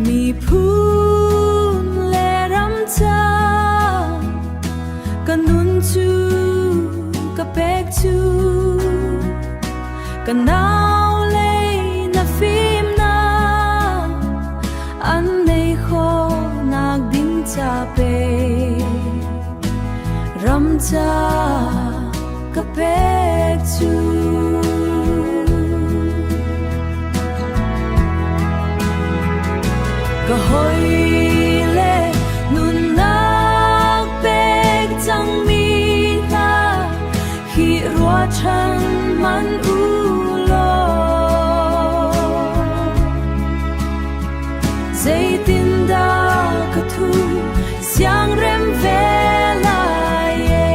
Miphun le ram ca ka nun cu ka pek cu ka nau lei na fimnak an nei khawhnak ding ca pe ram ca ka pek cu. Ka hawile nunnak pek cangmi hna hi ruahchan man u law zeitindah ka thu siangrem ve lai e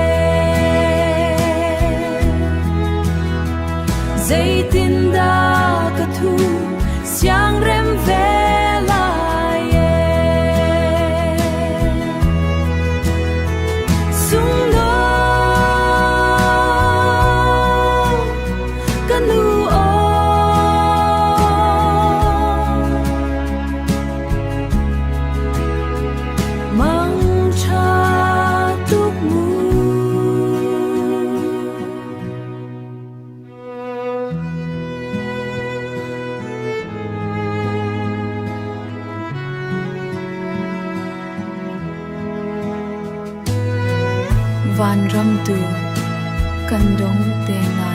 zeitindah ka thu siangrem ve lai e sungno ka nu aw Mangṭha tuk mu. Vanram tu kan dong te na.